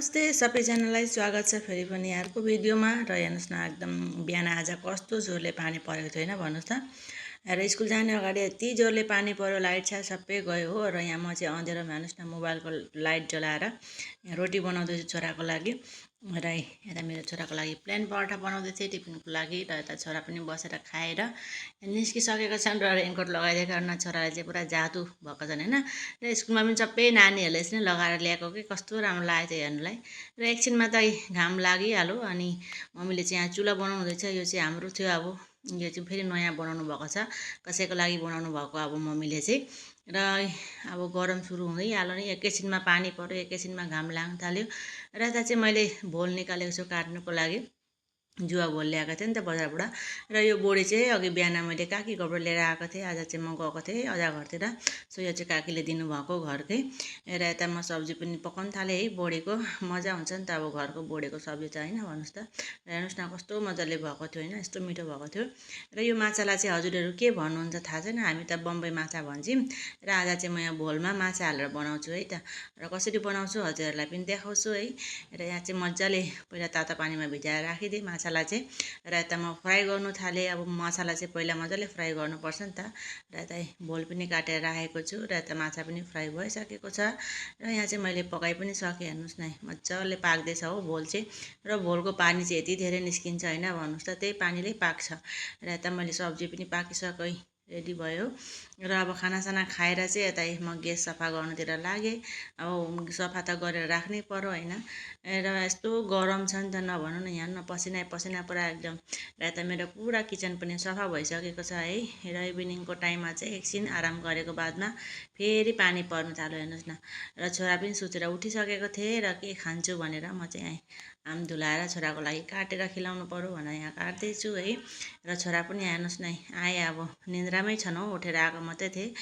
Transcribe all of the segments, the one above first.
नमस्ते सबैजनालाई स्वागत छ फेरि पनि अर्को भिडियोमा र हेर्नुहोस् न एकदम बिहान आज कस्तो जोरले पानी परेको थियो हैन भन्नुहोस् त र स्कुल जाने अगाडि यति जोरले पानी पर्यो लाइट छ सबै गयो हो र यहाँ म चाहिँ अँध्यारोमा हेर्नुहोस् न मोबाइलको लाइट जलाएर यहाँ रोटी बनाउँदैछु छोराको लागि र यता मेरो छोराको लागि प्लेन पराठा बनाउँदै थिएँ टिफिनको लागि र यता छोरा पनि बसेर खाएर निस्किसकेको छन् र रेनकोट लगाइदिएको न छोरालाई चाहिँ पुरा जादु भएको छन् हैन र स्कुलमा पनि सबै नानीहरूले यसरी नै लगाएर ल्याएको कि कस्तो राम्रो लागेको थियो हेर्नुलाई र एकछिनमा त घाम लागिहाल्यो अनि मम्मीले चाहिँ यहाँ चुला बनाउनु हुँदैछ यो चाहिँ हाम्रो थियो अब यो चाहिँ फेरि नयाँ बनाउनु भएको छ कसैको लागि बनाउनु भएको अब मम्मीले चाहिँ र अब गरम सुरु हुँदैहाल्यो नि एकैछिनमा पानी पर्यो एकैछिनमा घाम लाग्न थाल्यो र यता चाहिँ मैले भोल निकालेको छु काट्नुको लागि जुवा भोल ल्याएको थिएँ नि त बजारबाट र यो बोडी चाहिँ अघि बिहान मैले काकीकोबाट लिएर आएको थिएँ आज चाहिँ म गएको थिएँ अजा घरतिर सो यो चाहिँ काकीले दिनुभएको घरकै र यता म सब्जी पनि पकाउनु थालेँ है बोडीको मजा हुन्छ नि त अब घरको बोडेको सब्जी त होइन भन्नुहोस् त र हेर्नुहोस् न कस्तो मजाले भएको थियो होइन यस्तो मिठो भएको थियो र यो माछालाई चाहिँ हजुरहरू के भन्नुहुन्छ थाहा छैन हामी त बम्बई माछा भन्छौँ र आज चाहिँ म यहाँ भोलमा माछा हालेर बनाउँछु है त र कसरी बनाउँछु हजुरहरूलाई पनि देखाउँछु है र यहाँ चाहिँ मजाले पहिला तातो पानीमा भिजाएर राखिदिएँ माछालाई चाहिँ र यता म फ्राई गर्नु थालेँ अब माछालाई चाहिँ पहिला मजाले फ्राई गर्नुपर्छ नि त र यता भोल पनि काटेर राखेको छु र यता माछा पनि फ्राई भइसकेको छ र यहाँ चाहिँ मैले पकाइ पनि सकेँ हेर्नुहोस् न मजाले पाक्दैछ हो भोल चाहिँ र भोलको पानी चाहिँ यति धेरै निस्किन्छ होइन भन्नुहोस् त त्यही पानीले पाक्छ र यता मैले सब्जी पनि पाकिसकेँ रेडी भयो र अब खानासाना खाएर चाहिँ यता म ग्यास सफा गर्नुतिर लागेँ अब सफा त गरेर राख्नै पर्यो होइन र यस्तो गरम छ नि त नभन्नु न यहाँ न पसिना पसिना पुरा एकदम र यता मेरो पुरा किचन पनि सफा भइसकेको छ है र इभिनिङको टाइममा चाहिँ एकछिन आराम गरेको बादमा फेरि पानी पर्नु थाल्यो हेर्नुहोस् न र छोरा पनि सुतेर उठिसकेको थिएँ र के खान्छु भनेर म चाहिँ आम धुलाएर छोराको लागि काटेर खिलाउनु पर्यो भनेर यहाँ काट्दैछु है र छोरा पनि हेर्नुहोस् न आए अब निन्द्रामै छन् हौ उठेर आएको मात्रै थिएँ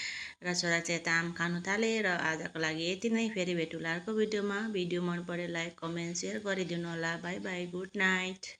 र छोरा चाहिँ यता आम खानु थालेँ र आजको लागि यति नै फेरि भेटौँला अर्को भिडियोमा भिडियो मन पऱ्यो लाइक कमेन्ट सेयर गरिदिनु होला बाई बाई गुड नाइट